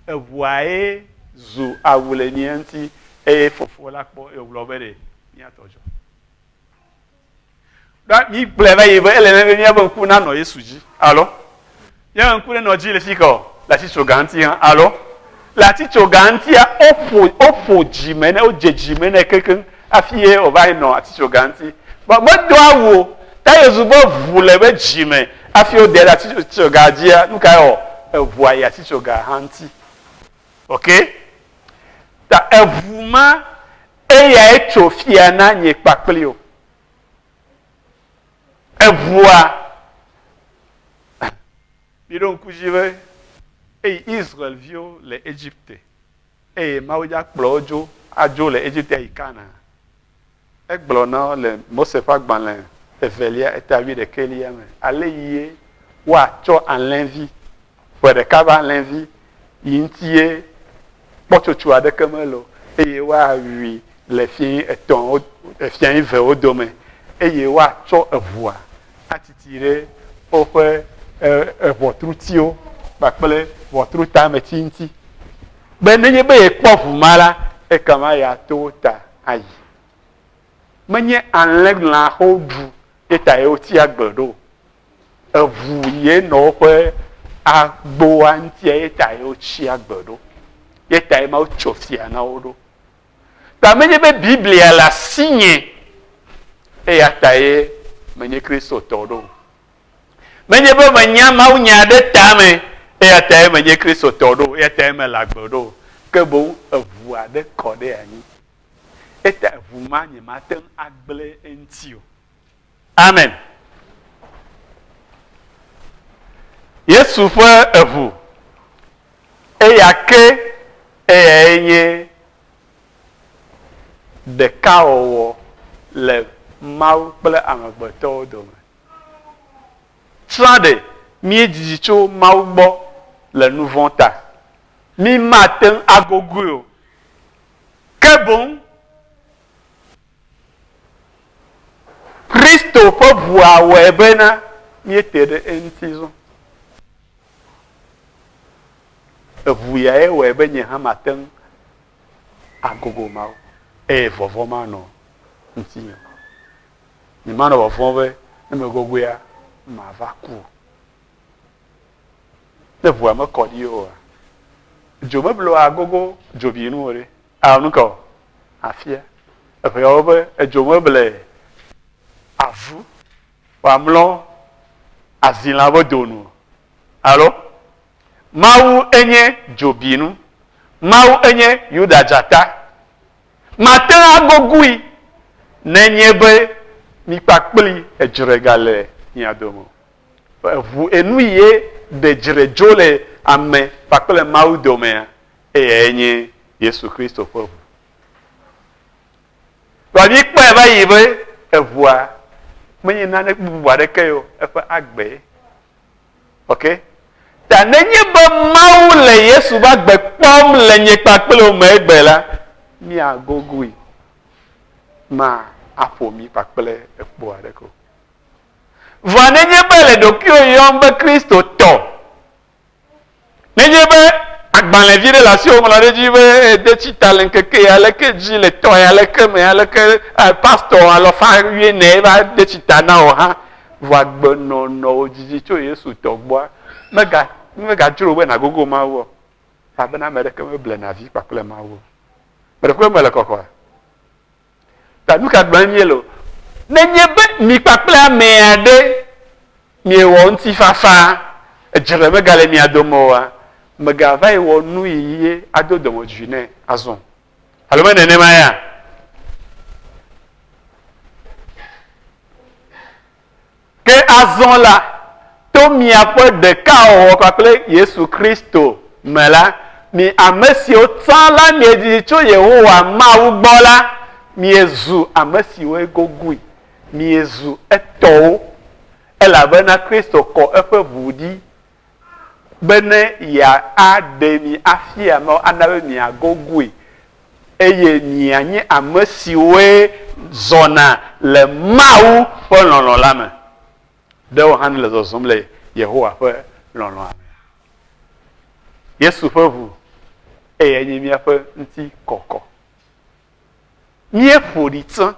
eʋuae zu awu le mía ŋuti eye Fofo la kpɔ eye wògblɔ be ɖe mía tɔ dzɔ. Ɖa mi gblɔe va yi be ele be míaƒe ŋku nanɔ Yesu dzi alo míaƒe ŋku nenɔ dzi le fi ka o le atitsoga ŋuti hã alo le atitsoga ŋutia woƒo woƒo dzime ne wodze dzime ne kekeŋ hafi ye wòva yi nɔ atitsoga ŋuti. Vɔ medo awu o ta Yesu be ʋu le eƒe dzime hafi wode ɖe atitsoga dzia nu kae wɔ? Eʋua yi atitsoga hã ŋuti. Ok? Ta eʋu ma eyae tso fia na nye kpakpli o. Eʋua miɖo ŋku dzi be eyi Israel-viwo le Egipte eye Mawu dza kplɔ wo dzo adzo le Egipte ayi Kanaan. Egblɔ na wo le Mose ƒe agbalẽ evelia eta wuiɖekɛlia me ale yie woatsɔ alẽvi, ƒe ɖeka ƒe alẽvi yi ŋuti ye kpɔtsotso aɖeke mele o eye woawui le fiẽ etɔ̃wo, fiẽ evewo dome eye woatsɔ eʋua atiti ɖe woƒe ʋɔtrutiwo kpakple ʋɔtrutameti ŋuti be nenye be yekpɔ ʋu ma la, ekema yeato wo ta ayi. Menye alẽ lã woɖu ye tae wotsi agbe ɖo o. Eʋu ye nɔ woƒe agboa ŋutia ye tae wotsi agbe ɖo. Ye tae Mawu tso fia na wo ɖo. Ta menye be Biblia le asinye eya tae menye Kristotɔ ɖo. Menye be menya mawunya ɖe tame eya tae menye Kristotɔ ɖo, eya tae mele agbe ɖo. Ke boŋ eʋu aɖe kɔ ɖe anyi. Eta eʋu ma nyemate ŋu agblẽ eŋuti o. Amen. Yesu ƒe eʋu eya ke eyae nye ɖekawɔwɔ le Mawu kple amegbetɔwo dome. Tsã ɖe. Míedidi tso Mawu gbɔ le nu vɔ̃ ta. Mímate ŋu agogoe o. Ke boŋ Kristo ƒe ʋua wɔe bena míete ɖe eŋuti zɔ. Eʋu yae wɔe be nye hã mate ŋu agogo Mawu eye vɔvɔ̃ manɔ ŋutinye o. Nyemanɔ vɔvɔ̃m be ne megogoea, mava ku o. Ne ʋua mekɔ ɖi oa, dzo mebloa agogo dzobinu o ɖe. Alo nu ka o? Afia. Eʋeawo be edzo meble avu wòamlɔ azilã ƒe do nu o. Alo? Mawu enye dzobinu. Mawu enye Yuda dzata. Mate ŋu agogui nenye be mi kpakpli edzre gale mia dome o. Eŋu enu ye ɖe dzre dzo le ame kpakple Mawu domea, eyae nye Yesu Kristo ƒe ʋu. Vɔ míkpɔe va yi be eʋua menye nane bubu aɖeke o, eƒe agbe. Ok? Ta nenye be Mawu le Yesu ƒe agbe kpɔm le nye kpakple wò me egbe la, míagogoe. Ma aƒo mí kpakple ekpo aɖeke o. Vɔa nenye be le ɖokuiwò yɔm be Kristotɔ, nenye be agbalẽvi ɖe le asiwò ŋlɔ ɖe edzi be ede tsi ta le ŋkeke ya leke dzi le tɔ ya leke me ya leke pastɔ alɔfa wuiene va de tsi ta na wò hã, vɔa gbenɔnɔ wò didi tso Yesu tɔ gbɔa, mega megadzro be nàgogo Mawu o, elabena ame aɖeke meblena vi kpakple Mawu o. Ame ɖe mele kɔkɔa? Ta nu ka gblɔm míele o? Nenye be mi kpakple ame aɖe miewɔ ŋutifafa, edzre megale mia dome oa, mègava yi wɔ nu yeye ado dɔmedzoe nɛ azɔ o. Alo me nenema ya? Ke azɔ la, to miaƒe ɖekawɔwɔ kpakple Yesu Kristo me la, mi ame siwo tsã la miedidi tso Yehowa Mawu gbɔ la, miezu ame siwoe gogoe, miezu etɔwo, elabena Kristo kɔ eƒe ʋu ɖi bene yeaɖe mi afia Mawu, ana be miagogoe, eye mianye ame siwoe zɔna le Mawu ƒe lɔlɔ̃ la me. Ɖe wò hã nèle zɔzɔm le Yehowa ƒe lɔlɔ̃a mea? Yesu ƒe ʋu, eyae nye míaƒe ŋutikɔkɔ. Míeƒo ɖi tsã,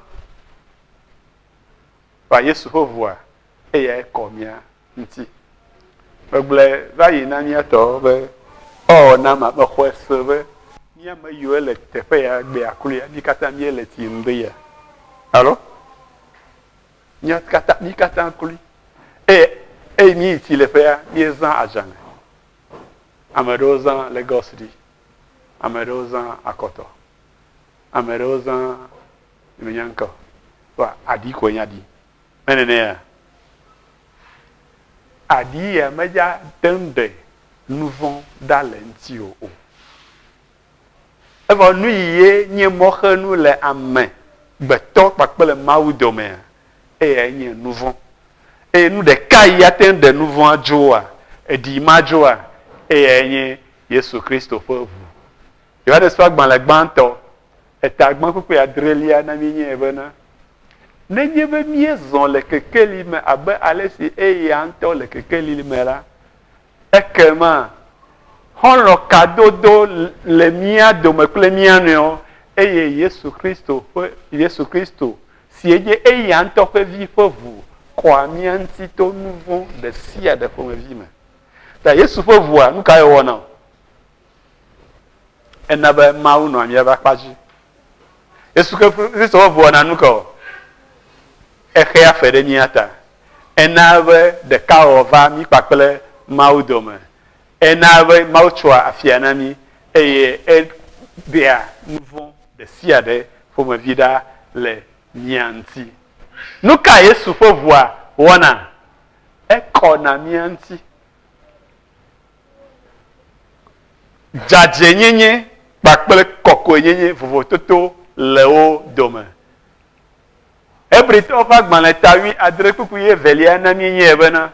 vɔa Yesu ƒe ʋua, eyae kɔ mía ŋuti. Megblɔe va yi na mía tɔwo be, Ɔ, na ma, mexɔe se be mí ame yiwo le teƒe ya egbea kloea, mí katã míele tsi ŋdi ya. Alo? Mía katã, mí katã kloe. Eye, eye míyi tsileƒea, míezã adzalẽ. Ame ɖewo zã Lagos ɖi, ame ɖewo zã akɔtɔ, ame ɖewo zã, nyemenya ŋkɔ o. Vɔa aɖi koe nye aɖi. Me nenea? Aɖi ya medza te ŋu ɖe nuvɔ̃ ɖa le ŋutiwò o. Evɔ nu yi ye nye mɔxenu le ame gbetɔ kpakple Mawu domea, eyae nye nuvɔ̃. Eye nu ɖeka yi ate ŋu ɖe nuvɔ̃a dzoa, eɖi ma dzoa, eyae nye Yesu Kristo ƒe ʋu. Yohanes ƒe agbalẽ gbãtɔ, eta gbã kpukpui adrelia na míenyae bena, Nenye be míezɔ le kekeli me abe ale si eya ŋutɔ le kekeli me la, ekema xɔlɔ̃ kadodo le mía dome kple mía nɔewo, eye Yesu Kristo ƒe Yesu Kristo, si nye eya ŋutɔ ƒe Vi ƒe ʋu kɔa mía ŋuti to nu vɔ̃ ɖe sia ɖe ƒomevi me. Ta Yesu ƒe ʋua, nu kae wòwɔna? Ena be Mawu nɔa míaƒe akpa dzi. Yesu Kristo ƒe ʋua na nu ka o? Exea fe ɖe mía ta. Ena be ɖekawɔwɔ va mí kpakple Mawu dome. Ena be Mawu tsoa afia na mí eye eɖea nu vɔ̃ ɖe sia ɖe ƒomevi ɖa le mía ŋuti. Nu ka Yesu ƒe ʋua wɔna? Ekɔna mía ŋuti. Dzadzɛnyenye kpakple kɔkɔenyenye vovototo le wo dome. Hebritɔwo ƒe agbalẽ ta wuiadre kpukpui evelia na míenyae bena,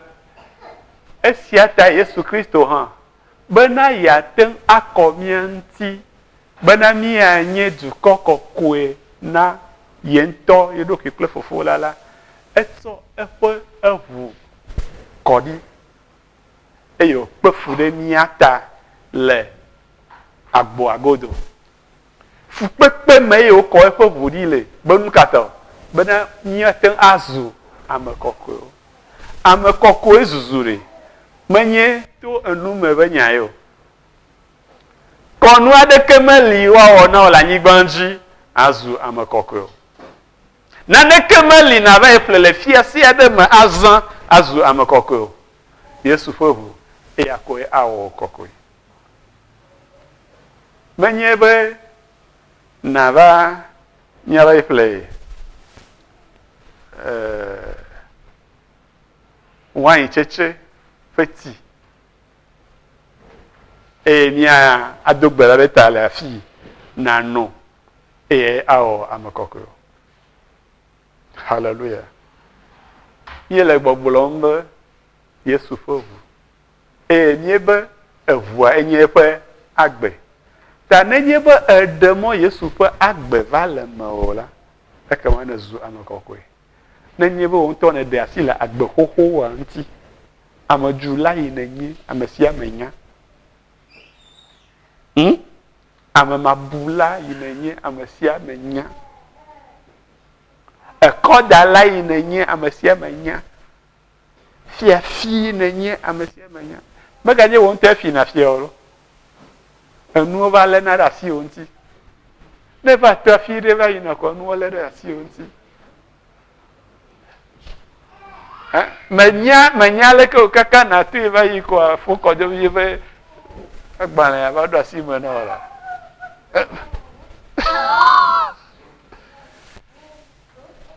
Esia ta Yesu Kristo hã, bena yeate ŋu akɔ mía ŋuti bena míanye dukɔ kɔkɔe na ye ŋutɔ ye ɖokui kple Fofo la la, etsɔ eƒe eʋu kɔ ɖi eye wòkpe fu ɖe mía ta le agboa godo. Fukpekpe me ye wokɔ eƒe ʋu ɖi le be nu ka ta o? Bena míate ŋu azu ame kɔkɔewo. Ame kɔkɔe zuzu ɖe menye to enu me ƒe nyae o. Kɔnu aɖeke meli woawɔ na wò le anyigba dzi azu ame kɔkɔe o. Naneke meli nàva yi ƒle le fiase aɖe me azã azu ame kɔkɔe o. Yesu ƒe ʋu eya koe awɔ wò kɔkɔe. Menye be nàva míava yi ƒle waintsetse ƒe ti eye míado gbe ɖa ɖe ta le afii nàno eye awɔ ame kɔkɔe o. Haleluya. Míele gbɔgblɔm be Yesu ƒe ʋu eye míebe eʋua enye eƒe agbe. Ta nenye be èɖe mɔ Yesu ƒe agbe va le mewò la, ekema nèzu ame kɔkɔe. Nenye be wò ŋutɔ nèɖe asi le agbe xoxoa ŋuti, amedzula yi nènye, ame sia ame nya. Hm? Ame mabula yi nènye, ame sia ame nya. Ekɔdala yi nènye, ame sia ame nya. Fiafi nènye, ame sia ame nya. Meganye wò ŋutɔe fi nàfia o. Enuwo va léna ɖe asiwò ŋuti. Ne eva to afi ɖe va yina ko enuwo lé ɖe asiwò ŋuti. Menya menya leke o kaka nàtoe va yi koa fo kɔdzovi ƒe agbalẽa va ɖo asi me na wò la.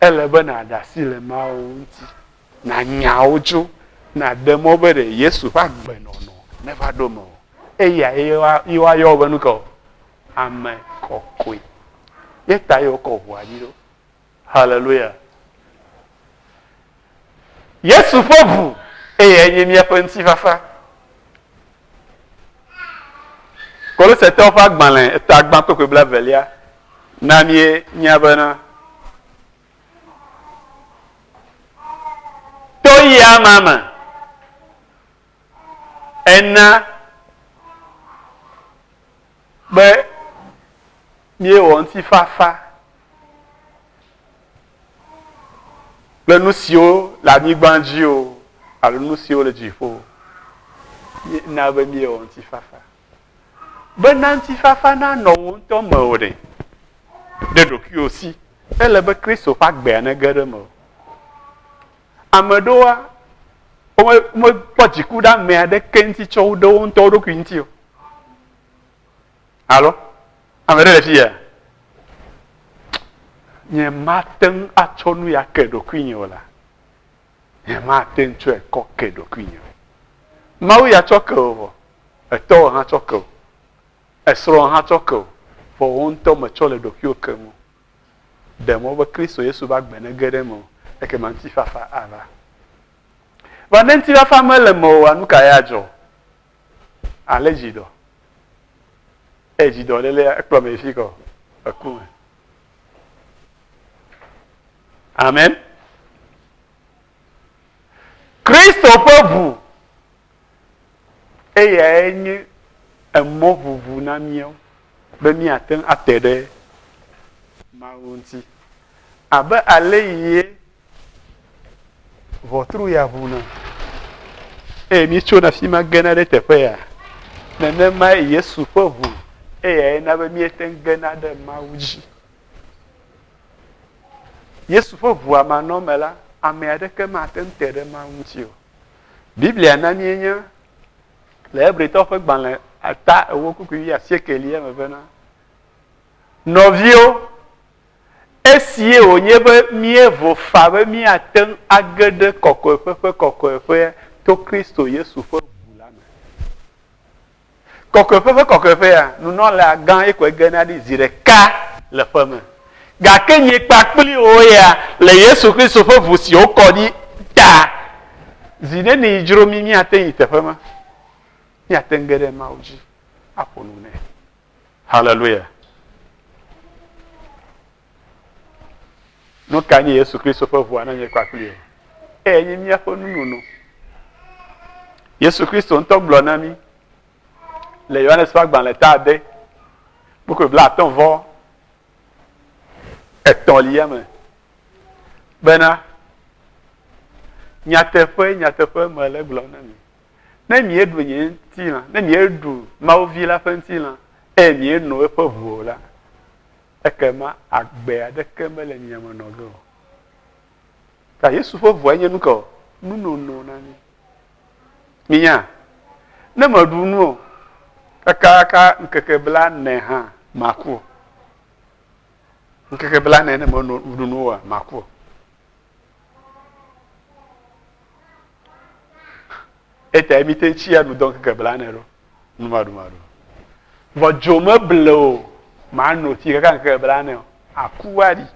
Ele be nàɖe asi le Mawu ŋuti, nànya wo tso, nàɖe mɔ be ɖe Yesu ƒe agbenɔnɔ neva ɖo mewò. Eya ye woayɔ wò be nu ka o? Ame kɔkɔe. Ye ta ye wokɔ ʋua dzi ɖo. Haleluya. Yesu ƒe ʋu eyae nye míaƒe ŋutifafa. Kolosetɔwo ƒe agbalẽ eta gbã kpekpe blaevelia na míenya bena to ya ma me ena be míewɔ ŋutifafa kple nu siwo le anyigba dzi o alo nu siwo le dziƒo o. Na be míewɔ ŋutifafa. Bena ŋutifafa nanɔ wò ŋutɔ mewò ɖe, ɖe ɖokuiwò si. Ele be Kristo ƒe agbea nege ɖe mewò. Ame ɖewoa, womekpɔ dziku ɖe ame aɖeke ŋuti tsɔ wu ɖe wo ŋutɔ wo ɖokui ŋuti o. Alo ame ɖe le fi ya? Nye mate ŋu atsɔ nu ya ke ɖokuinye o la, nye mate ŋu tsɔe kɔ ke ɖokuinye o. Mawu ya tsɔ ke wò vɔ, etɔwò hã tsɔ ke wò, esrɔ̃wò hã tsɔ ke wò, vɔ wò ŋutɔ metsɔ le ɖokuiwò kem o. Ɖe mɔ be Kristo Yesu ƒe agbe nege ɖe eme o, ekema ŋutifafa ava. Vɔ ne ŋutifafa mele mewò oa, nu kae adzɔ? Alé dzidɔ. Eye dzidɔlélea ekplɔ ame yi fi kɔ eku me. Amen. Kristo ƒe ʋu eyae nye emɔ ʋuʋu na míawo be míate ŋu ate ɖe Mawu ŋuti. Abe ale yie Ʋɔtru ya ʋuna eye míetsona afi ma gena ɖe teƒe ya. Nenemae Yesu ƒe ʋu eyae na be míete ŋu gena ɖe Mawu dzi. Yesu ƒe ʋua manɔme la, ame aɖeke mate ŋu te ɖe Mawu ŋuti o. Biblia na míenya le Hebritɔwo ƒe gbalẽ ta ewo kpukpui wuiasiekelia me bena, Nɔviwo, Esie wònye be míevo faa be míate ŋu age ɖe Kɔkɔeƒe ƒe Kɔkɔeƒea to Kristo Yesu ƒe ʋu la me. Kɔkɔeƒe ƒe Kɔkɔeƒea, nunɔlagã ye koe gena ɖi zi ɖeka le ƒe me. Gake nye kpakpli wò ya, le Yesu Kristo ƒe ʋu si wokɔ ɖi ta, Zi neni yi dzro mí míate yi teƒe ma, míate ŋu ge ɖe Mawu dzi aƒo nu nɛ. Haleluya. Nu ka nye Yesu Kristo ƒe ʋua na nye kpakpli o? Eyae nye míaƒe nunono. Yesu Kristo ŋutɔ gblɔ na mí le Yohanes ƒe agbalẽ ta ade, kpukpui blaatɔ̃ vɔ etɔ̃lia me bena, Nyateƒe, nyateƒe mele egblɔm na mi, ne mieɖu nye ŋutilã, ne mieɖu Mawu Vi la ƒe ŋutilã, eye mieno eƒe ʋu o la, ekema agbe aɖeke mele mia me nɔ ge o. Ta Yesu ƒe ʋua nye nuka o? Nunono na mí. Minya, ne meɖu nu o, kakaka ŋkeke blaene hã maku o. Ŋkeke blaene ne meɖu nu oa, maku o. Etae mi te tsia nu dɔ ŋkeke blaene ɖo, numaɖumaɖu. Vɔ dzo meble o, mano tsi kaka ŋkeke blaene o, aku woaɖi.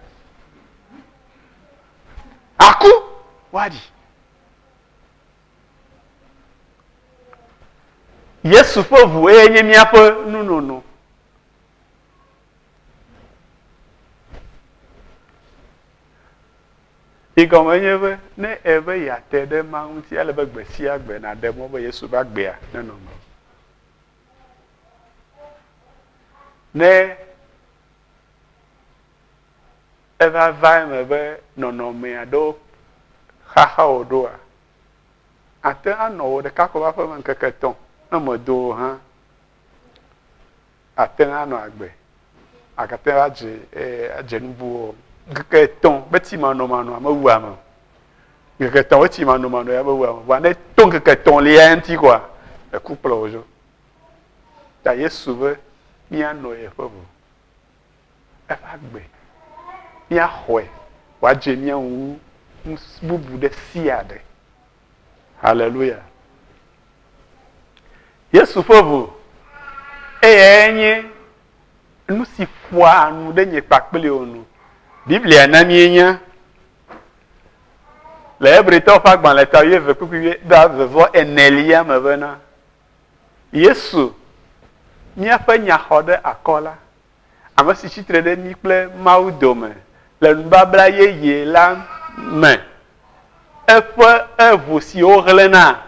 Aku woaɖi. Yesu ƒe ʋu eye nye míaƒe nunono. Yi gɔme nye be ne ebe yeate ɖe Mawu ŋuti, ele be gbe sia gbe nàɖe mɔ be Yesu ƒe agbea nenɔ mewò. Ne eva va eme be nɔnɔme aɖewo xaxa wò ɖoa, àte ŋu anɔ wò ɖeka ko ƒe aƒeme ŋkeke etɔ̃ ne mèdo o hã. Àte ŋu anɔ agbe, àgate ŋu adze adze nu bubuwo. Ŋkeke etɔ̃ be tsi manomanoa mewu ame o. Ŋkeke etɔ̃ be tsi manomano ya mewu ame o. Vɔa ne eto ŋkeke etɔ̃lia ŋuti koa, eku kplɔ wò dzo. Ta Yesu be míano yeƒe ʋu, eƒe agbe, míaxɔe wòadze mía ŋu wu nu bubu ɖe sia ɖe. Haleluya. Yesu ƒe ʋu, eyae nye nu si ƒoa nu ɖe nye kpakpli wò nu. Biblia na míenya le Hebritɔwo ƒe agbalẽ ta wuieve kpukpui blaeve vɔ enelia me bena, Yesu, míaƒe nyaxɔɖeakɔla, ame si tsi tre ɖe mí kple Mawu dome le nubabla yeye la me, eƒe eʋu si wohlẽna,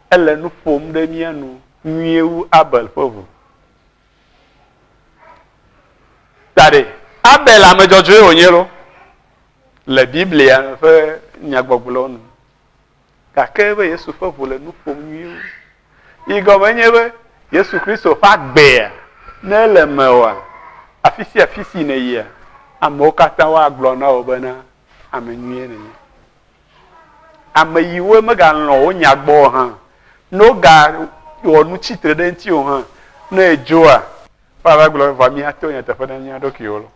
ele nu ƒom ɖe mía nu nyuie wu Abel ƒe ʋu. Ta ɖe, Abel ame dzɔdzɔe wònye lo le Biblia ƒe nyagbɔgblɔ nu. Gake ebe Yesu ƒe ʋu le nu ƒom nyuie wu. Yi gɔme enye be Yesu Kristo ƒe agbea, ne ele mewòa, afi sia afi si nèyia, amewo katã woagblɔ na wò bena ame nyuie nènye. Ame yiwo megalɔ̃ wò nya gbɔ o hã, ne wogawɔ nu tsi tre ɖe ŋutiwò hã, ne èdzoa, woava gblɔ be, vɔa míato nyateƒe na mía ɖokuiwo lo.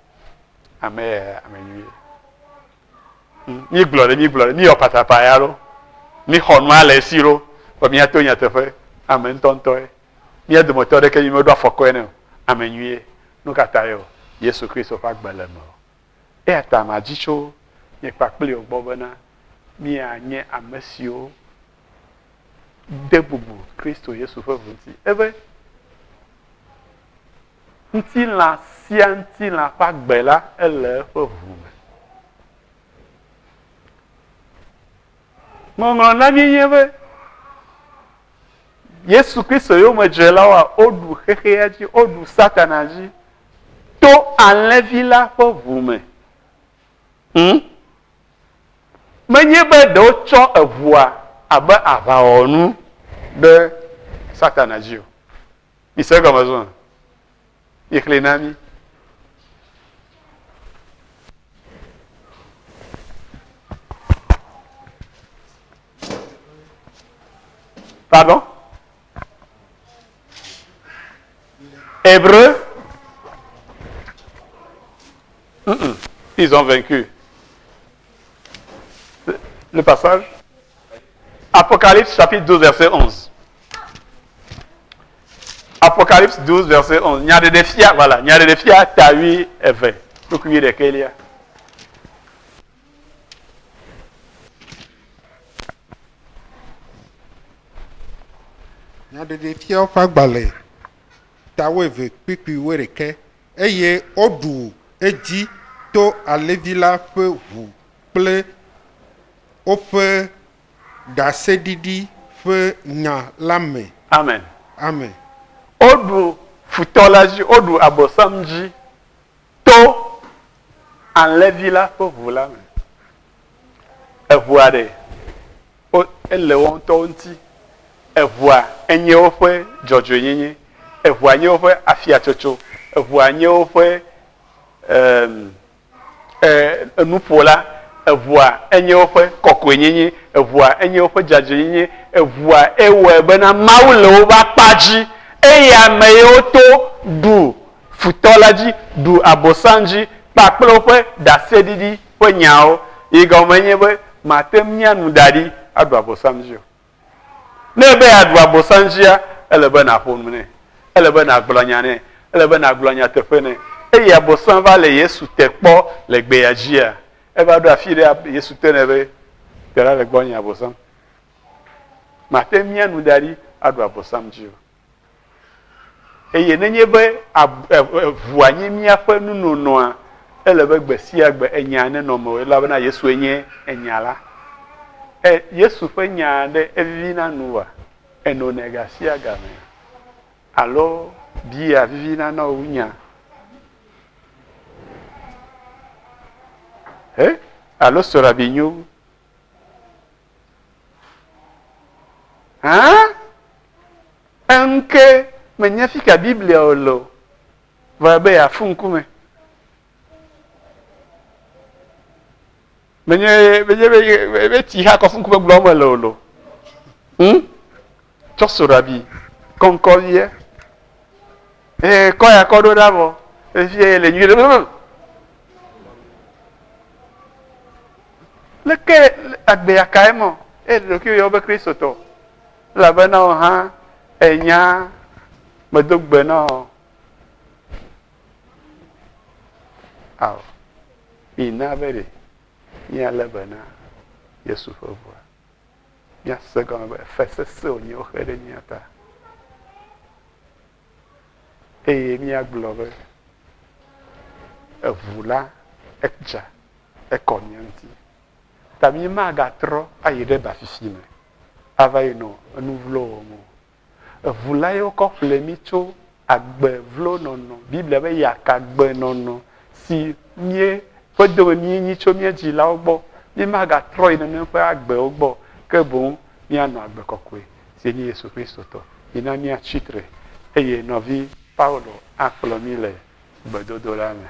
Ame ya ame nyuie. Mígblɔ ɖe, mígblɔ ɖe, míwɔ patapaya ɖo, míxɔ nua le esi ɖo, vɔ míato nyateƒe, ame ŋutɔŋutɔe. Mía dometɔ aɖeke mi meɖo afɔkɔe nɛ o, ame nyuie. Nu ka tae o? Yesu Kristo ƒe agbe le eme o. Eya ta madzi tso nye kpakpli wò gbɔ bena míanye ame siwo de bubu Kristo Yesu ƒe ʋu ŋuti. Ebe ŋutilã sia ŋutilã ƒe agbe la, ele eƒe ʋu me. Ŋɔŋlɔ na míenye be Yesu Kristo yomedzelawoa, woɖu xexea dzi, woɖu Satana dzi to Alẽvi la ƒe ʋu me. Hm? Menye be ɖe wotsɔ eʋua abe aʋawɔnu ɖe Satana dzi o. Mise egɔme zɔa? Mixlẽe na mí. Pardon? Hébreu? Ils ont vaincu. Le passage? Apocalypse chapitre 12 verset 11. Apocalypse 12 verset 11. Nyaɖeɖefia, voilà, nyaɖeɖefia ta wuieve, kpukpui wuiɖekɛlia. Nyaɖeɖefia ƒe agbalẽ ta wuieve kpukpui wuiɖekɛ, Eye woɖu edzi to Alẽvi la ƒe ʋu kple woƒe ɖaseɖiɖi ƒe nya la me. Amen. Amen. Woɖu futɔ la dzi, woɖu Abosam dzi to Alẽvi la ƒe ʋu la me. Eʋua ɖe, wo, ele woa ŋutɔwo ŋuti. Eʋua enye woƒe dzɔdzɔenyenye. Eʋua nye woƒe afiatsotso. Eʋua nye woƒe, em, e, enuƒola. Eʋua enye woƒe kɔkɔenyenye. Eʋua enye woƒe dzadzɛnyenye. Eʋua ewɔe bena Mawu le woƒe akpa dzi eye ame yiwo to ɖu futɔ la dzi, ɖu Abosam dzi kpakple woƒe ɖaseɖiɖi ƒe nyawo. Yi gɔme nye be mate ŋu mia nu da ɖi aɖu Abosam dzi o. Ne ebe yeaɖu Abosam dzia, ele be nàƒo nu nɛ. Ele be nàgblɔ nya nɛ. Ele be nàgblɔ nyateƒe nɛ. Eye Abosam va le Yesu te kpɔ le gbea dzia, eva ɖo afi ɖe Yesu te nɛ be, Te ɖa le gbɔnye, Abosam. Mate ŋu mia nu da ɖi aɖu Abosam dzi o. Eye nenye be ʋua nye míaƒe nunonoa, ele be gbe sia gbe enya nenɔ mewò elabena Yesue nye enya la. E, Yesu ƒe nya aɖe evivina nuwòa? Enonɛ gasiagamea? Alo bia vivina na wò wu nya? He? Alo soɖabi nyo wu? Hã? Eŋke menya fika Biblia o le o, vɔ ebe yeafu ŋkume. Menye menye be be tsi xa kɔ fu ŋkume gblɔm mele o lo. Hm? Tsɔ soɖabi kɔŋkɔ vie. Ee, kɔ ya kɔ ɖo ɖa vɔ. Efie le nyuie ɖe. Leke agbea kae mɔ? Eye ɖokuiwò yɔ be Kristotɔ. Elabena wò hã ènya medo gbe na wò. Ao, mina be ɖe míalé be na Yesu ƒe ʋua. Míase egɔme be efe sesẽ wònye woxe ɖe mía ta. Eye míagblɔ be eʋu la edza ekɔ mía ŋuti. Ta mímagatrɔ ayi ɖe bafifi me ava yi nɔ enu vlo wɔm o. Eʋu lae wokɔ ƒle mí tso agbe vlo nɔnɔ, Biblia be yakagbenɔnɔ si mí ƒe dome míenyi tso mía dzilawo gbɔ. Mímagatrɔ yi nenem ƒe agbewo gbɔ o, ke boŋ míanɔ agbe kɔkɔe si nye Yesu Kristo tɔ. Mina míatsi tre eye nɔvi Paulo akplɔ mí le gbedodoɖa me.